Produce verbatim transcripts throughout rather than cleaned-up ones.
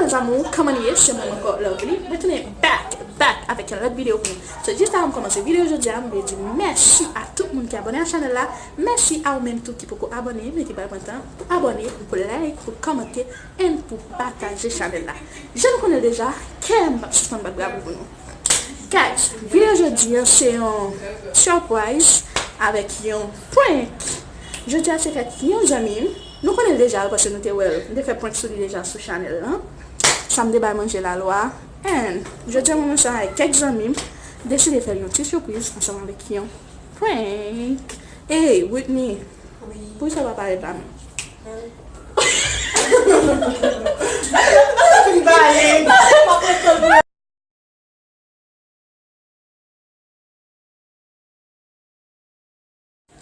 Zanmi, kòman nou ye? Se mwen ankò, Lovely. Mwen tounen back, back avèk yon lòt videyo pou nou. So, jis avan m kòmanse videyo jodi a, m vle di mèsi a tout moun ki abòne a chanèl la. Mèsi a ou menm tou ki poko abòne, men ki pral pran tan pou abòne, pou like, pou kòmante, and pou pataje chanèl la. Jan nou konnen l deja, kè m p ap sispann bat bravo pou nou. Guys, videyo jodi a se yon surprise avèk yon prank. Jodi a se fèt yon zanmi m. Nou konnen l deja wi, paske nou te wè l. M te fè prank sou li deja sou chanèl lan. Sa m te bay manje la lwa. And jodi a mwen ansanm avèk kèk zanmi m deside fè l yon ti sipriz ansanm avèk yon prank. Hey, Whitney. Wi. Poukisa w pa parèt la menm?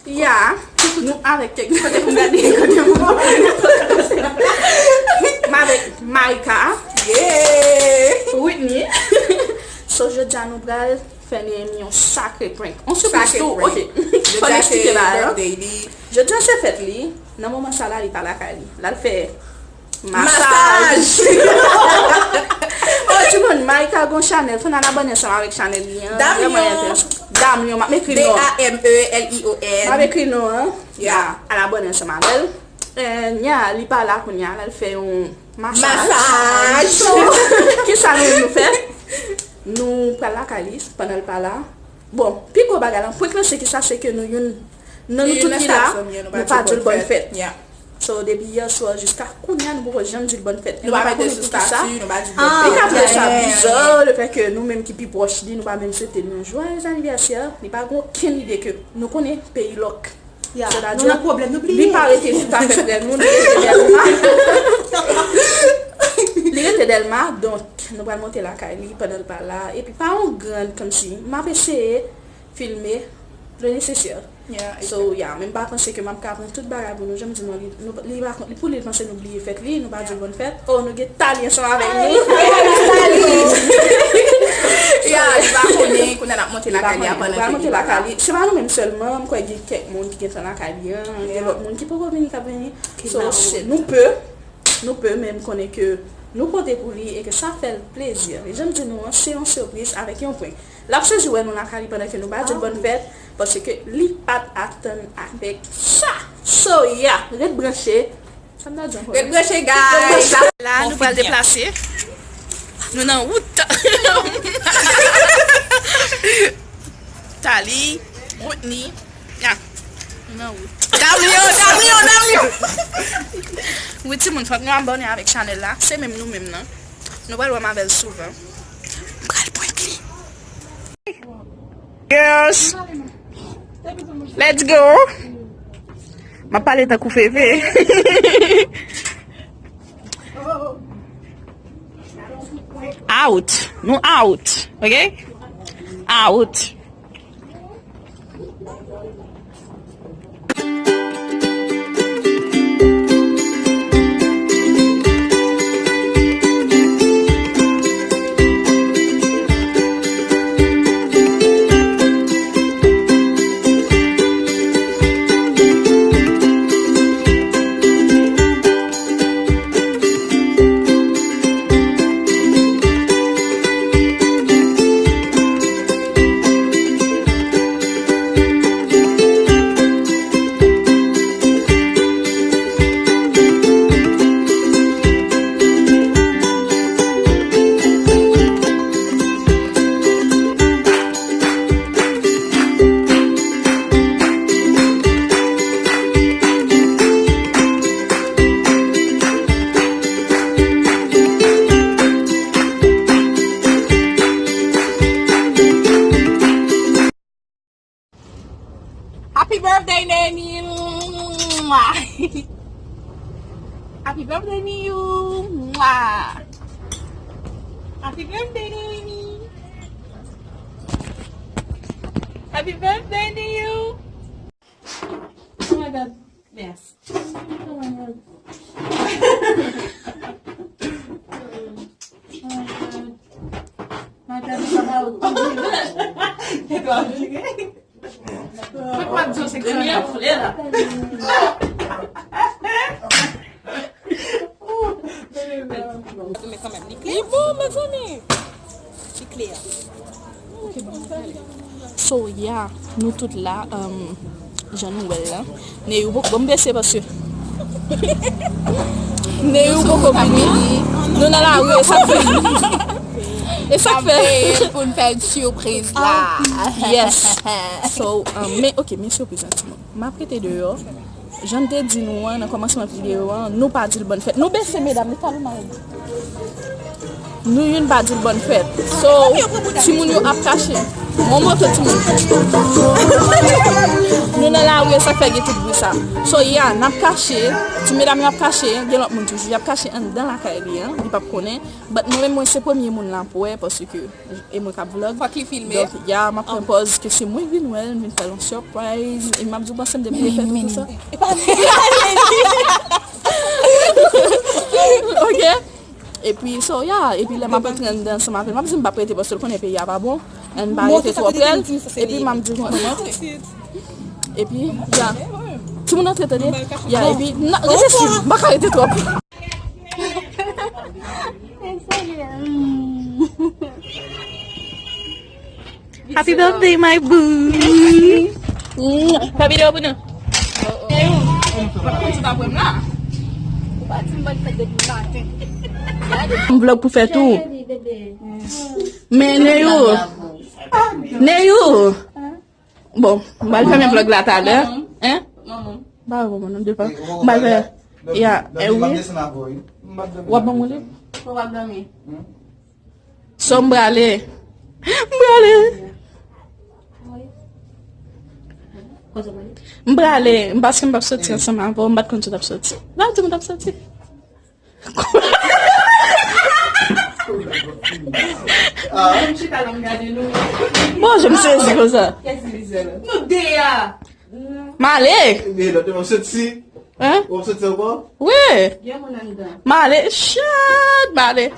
Ya, nou avèk kèk kote pou m gade, kote pou m avèk Maïka, yeah, Whitney. So, jodi a nou pral fè Néhémie yon sakre prank. On sipriz tou, ok. Fò n eksplike bagay lan. Jodi a se fèt li, nan moman sa la, li pa lakay li. L al fè masaj. Oh, timoun, Maïka gon chanèl. Fò n al abòne ansanm avèk chanèl li an. Vrèman enteresan. Damion, m ap ekri non an. D A M E L I O N. M ap ekri non an. Ya, al abòne ansanm avè l. Eh, nya, li pa la kounye a, l al fè yon masaj. Masaj. So, kisa nou, nou fè? Nou pral lakay li pandan l pa la. Bon, pi gwo bagay lan, prank lan se kisa, se ke nou youn nan nou tout ki la, nou pa di l bòn fèt. So, depi yè swa jiska kounye a, nou poko janm di l bòn fèt. Nou pa mete l sou stati, nou pa di l bòn fèt. Li ka twouve sa biza, lefètke nou menm ki pi pwòch li, nou pa menm swete l yon joyeux anniversaire, li pa gen okenn ide ke nou konnen peyi lòk. Sètadi, li pa rete tout afè prè nou, li rete dèyè ma. Li rete dèyè ma, donk, nou pral monte lakay li pandan l pa la. Epi pa yon grann, kòmsi, m ap eseye filme le nécessaire. So, yeah, men m pa panse ke m ap ka pran tout bagay pou nou. Jan m di nou, li, nou, li pa, pou li, li panse nou bliye fèt li, nou pa di l bòn fèt. Oh, nou gen Tali ansanm avèk nou. Ya, li pa konnen, kounye a n ap monte lakay li a pandan ke li pa la. Se pa nou menm sèlman, m kwè gen kèk moun ki gentan lakay li an, gen lòt moun ki poko vini, k ap vini. So, se, nou pe, nou pe, men m konnen ke nou pote pou li e ke sa fè l plezi. E jan m di nou an, se yon sipriz avèk yon prank. L ap sezi wè nou lakay li pandan ke nou pa di l bòn fèt, paske li pa t atann avèk sa. So, yeah, ret branche. Sa m ta di ankò? Ret branche, guys. La, nou pral deplase. Nou nan wout. Tali, Whitney. Ya. Nou nan wout. Damion, Damion, Damion. Wi, timoun, fòk nou abòne avèk chanèl la. Se menm nou menm nan. Nou pral wè m avè l souvan. M pral prank li. Girls, let's go. M ap pale tankou Fefe. Out. Nou out. Ok? Out. Happy birthday, Neni! Mwah! Happy birthday, Niu! Mwah! Happy birthday, Neni! Happy birthday, Niu! Oh my God. Yes. Oh my God. Oh my God. My God, my God. Fè kwa di se grenn ap fle la. Li bon, mezanmi. Li klè. So, yeah, nou tout la, um, jan nou wè l la. Neyou poko, bon, m bese paske Neyou poko vini. Nou nan lari, e sa k fè. E sa k fè. Pou n fè sipriz la. Yes. So, um, men, ok, men sipriz la, timoun. M ap rete deyò. Jan m te di nou an, nan kòmansman videyo an, nou pa di l bòn fèt. Nou bese, medam, li talman rèd. Nou youn pa di l bòn fèt. So, timoun yo ap kache. Mwen montre timoun. Nou nan lari, e sa k fè gen tout bri sa. So, yeah, n ap kache. Ti medam yo ap kache. Gen lòt moun toujou. Y ap kache anndan lakay li an. Li p ap konnen. But mwen menm, mwen se premye moun la pou wè, paske e mwen k ap vlog. Fòk li filme. Donk, ya, m ap pran pòz ke se mwen k vin wè l, m vin fè l yon surprise. E m ap di w panse m te vle fè tout sa. Ok? Epi, so, ya, epi lè m ap antre anndan ansanm avè l, m ap di m p ap rete paske l konnen peyi a pa bon. Ann pa rete twò prè l. Epi m ap di l konsa. Epi, ya. Timoun antre, tande? Ya, epi, rete swiv, m pa ka rete twò prè. Happy birthday, my boo. Fè videyo pou nou. M vlog pou fè tou. Men Neyou. Neyou. Bon, m pral fèmen vlog la talè. Hein? M pa wè kòman non, devan. M pral fè. Ya, eh wi. W ap ban m li? Ou ap dòmi? So, m prale. M prale. M prale. M paske m p ap soti ansanm avè w. M pa t konn si w t ap soti. Nan di m w t ap soti. Bon, je m sezi konsa. Nou de a. M ale. Hein? Ou ap soti ankò? Wi. Gen moun anndan. M ale. Shit, m ale.